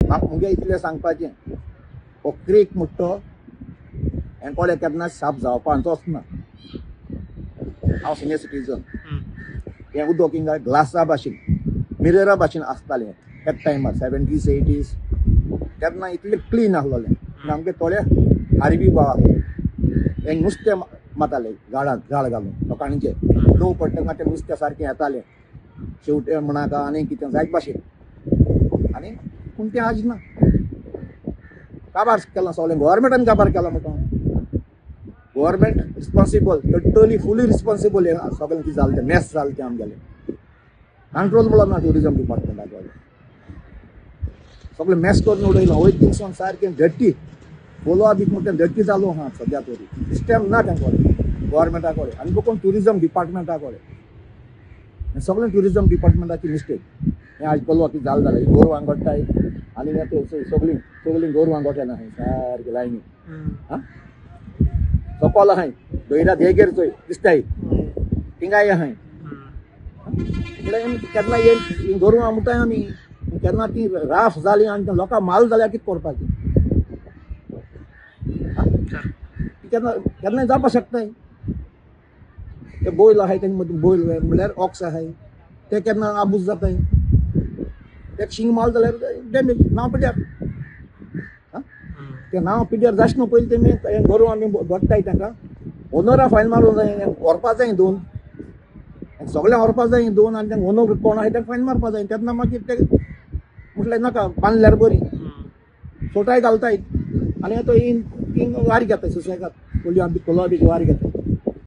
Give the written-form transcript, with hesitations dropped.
म्हाका मुगे इतलें सांगपाचें, हो क्रीक म्हणटा तो हेंकोडें केन्ना साफ जावपाचोच ना. हांव सिनियर सिटीजन. हें उदक हिंगा ग्लासा भाशेन, मिररा भाशेन आसतालें एक टायमार 70s 80s, तेन्ना इतलें क्लीन आसलोलें. आमगे थोडे हारबी भाव आसले, हें नुस्तें मारताले गाळांत, गाळ घालून लोकांचे लोव पडटना तें नुस्तें सारकें येतालें, शेवटे म्हणाका आनी कितें जायत भाशेन. आनी पूण तें आज ना, काबार केलां सगळें गोवोरमेंटान, काबार केलां म्हणटा. Government responsible, totally fully responsible. हें सगळें कितें जालें तें मॅस जालें तें आमगेलें. कंट्रोल म्हणून ना ट्युरिजम डिपार्टमेंटाक, सगळें मॅस करून उडयलां. वयर थिंगसून सारकें डर्टी कोलवा बीच म्हणटा तें डर्टी जालो आहा सद्या तरी. सिस्टम ना तें कडेन गोवोरमेंटा कडेन आनी बघून ट्युरिजम डिपार्टमेंटा कडेन, सगळें ट्युरिजम डिपार्टमेंटाची मिस्टेक. हें आज कोलवा कितें जालें जाल्यार गोरवां गोडटाय आनी हें सगळीं सगळीं गोरवां गोठ्यान आहाय सारकी लायनी. आं सोकोल आहाय दोयरा देगेर चोय दिसताय, थिंगाय आहाय. म्हणल्यार केन्ना ही गोरवां म्हणटाय आमी, केन्ना ती राफ जाली आनी लोकांक माल जाल्यार कितें करपाचें? केन्ना केन्नाय जावपाक शकताय. ते बैल आहाय तेंचे मदीं, बैल म्हणल्यार ऑक्स आहाय, ते केन्ना आबूज जाताय, ते शिंग माल जाल्यार डॅमेज नांव पिड्यार. तें नांव पिड्यार जायच न्हू पयलीं तेमी गोरवां आमी दोडटाय तांकां ओनरा फायन मारूंक जाय, व्हरपा जाय दोन, सगळें व्हरपा जाय दोन, आनी तांकां ओनर कोण आहाय तांकां फायन मारपा जाय. तेन्ना मागीर ते म्हटलें नाका बांदल्यार बरी, सोटाय घालताय आनी आतां हिंग वारी घेताय सुसेगाद, कोलवा बी वारी घेताय.